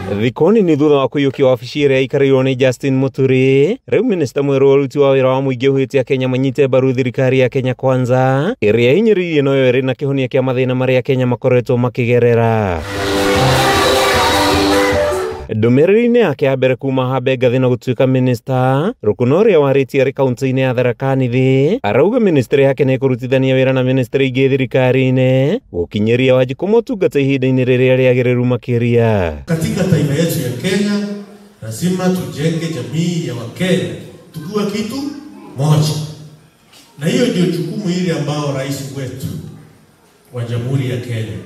Thikũ nini thutha wa kũiyũkia wabici ĩrĩa ĩikarĩirwo nĩ Justin Muturi, rĩu minista mwerũ wa ũruti wa wĩra wa mũingĩ ũhĩtie Kenya manyite mbaru thirikari ya Kenya Kwanza ĩrĩa ĩhinyĩrĩirie noyo ĩrĩ na kĩhonia kĩa mathĩna marĩa Kenya makoretwo makĩgerera. Ndũmĩrĩri-inĩ yake ya mbere kuma hambe ngathĩ na gũtuĩka minista, Rũkũna ũrĩa warĩtie arĩ kaunti-inĩ ya Tharaka Nithi arauga ministry yake nĩ ĩkũrutithania wĩra na ministry ingĩ thirikari-inĩ gũkinyĩria Wanjikũ motungata ihinda-inĩ rĩrĩa rĩagĩrĩru makĩria. Katika taifa yetu ya Kenya lazima tujenge jamii ya Wakenya tukiwa kitu moja, na hiyo ndio jukumu ile ambao rais wetu wa Jamhuri ya Kenya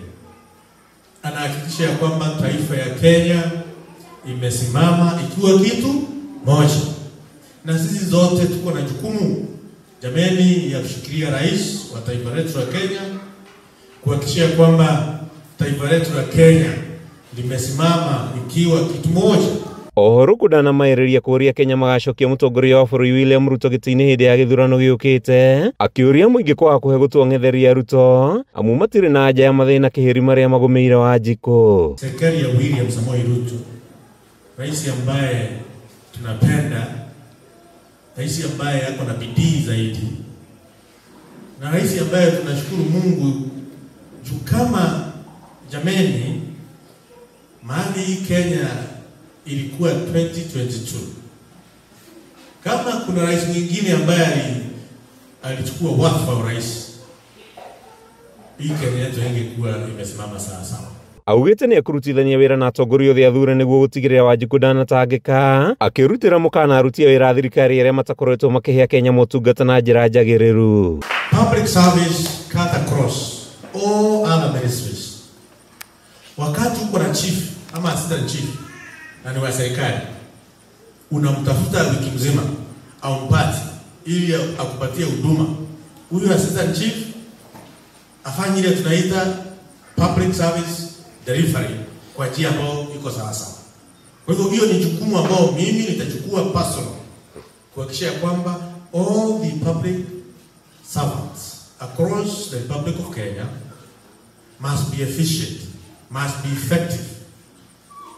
anahakikisha ya kwamba taifa ya Kenya imesimama ikiwa kitu moja, na sisi zote tuko na jukumu jameni ya kushikilia rais wa taifa letu la Kenya kuhakikisha kwamba taifa letu la Kenya limesimama ikiwa kitu moja. Oho Ruku ndanamayĩrĩria kũũria Kenya magacokia mũtongoria wa bũrũri William Ruto gĩtĩ-inĩ hĩndĩ ya gĩthurano gĩũkĩte, akĩũria mũingĩ kwaga kũhe gũtwong'etheria Ruto amu matirĩ na anja ya mathĩna kĩhĩri marĩa magũmĩire Wanjikũ. Serikali ya William Samoei Ruto, rais ambaye tunapenda, rais ambaye ako na bidii zaidi, na rais ambaye tunashukuru Mungu juu kama jameni mahali Kenya ilikuwa 2022. Kama kuna rais mwingine ambaye alichukua wadhifa wa rais, hii Kenya yetu ingekuwa imesimama sawa sawa. Augĩte nĩ ekũrutithania wĩra na atongoria othe athure nĩguo gũtigĩrĩra Wanjikũ ndanatangĩka, akĩrutĩra mũkana aruti a wĩra a thirikari arĩa matakoretwo makĩhe Kenya motungata na njĩra njagĩrĩru. Public service cut across all other ministries. Wakati uko na chief ama assistant chief na ni wa serikali, unamtafuta wiki mzima aumpati ili akupatie huduma. Huyu assistant chief afanye ile tunaita public service delivery kwa njia ambayo iko sawa sawa. Kwa hivyo hiyo ni jukumu ambao mimi nitachukua personal kuhakikisha kwamba all the public servants across the Republic of Kenya must be efficient, must be effective,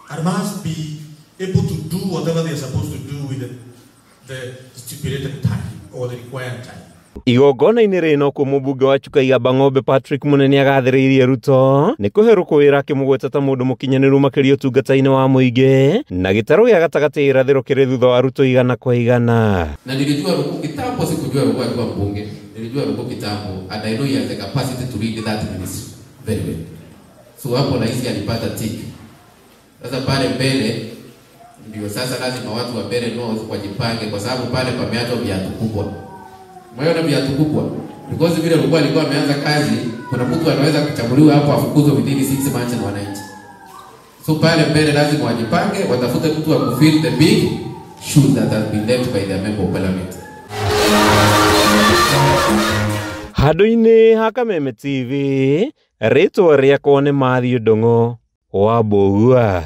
and must be able to do whatever they are supposed to do with the stipulated time or the required time. Igongona-inĩ rĩrĩ nokuo mũmbunge wa Chuka Igamba Ng'ombe Patrick Munene agathĩrĩirie Ruto nĩ kũhe Ruku wĩra akĩmũgweta ta mũndũ mũkinyanĩru makĩria ũtungata-inĩ wa mũingĩ na gĩtarũ gĩa gatagatĩ irathĩro kĩrĩ thutha wa Ruto 100 kwa 100. Na nilijua Ruku kitambo, sikujua Ruku alikuwa mbunge. Nilijua Ruku kitambo and I know he has the capacity to lead that ministry very well. So hapo rais alipata tick. Sasa pale mbele ndio sasa lazima watu wa Mbeere North wajipange kwa sababu pale pameachwa viatu kubwa. Umeona viatu kubwa? Because vile Ruku alikuwa ameanza kazi, kuna mtu anaweza kuchaguliwa hapo afukuzwe within 6 months na wananchi. So pale mbele lazima wajipange, watafute mtu wa kufill the big shoes that has been left by the member of parliament. Handũ-inĩ ha Kameme TV, rĩtwa rĩakwa nĩ Matthew Ndung'u wa Mbũgua.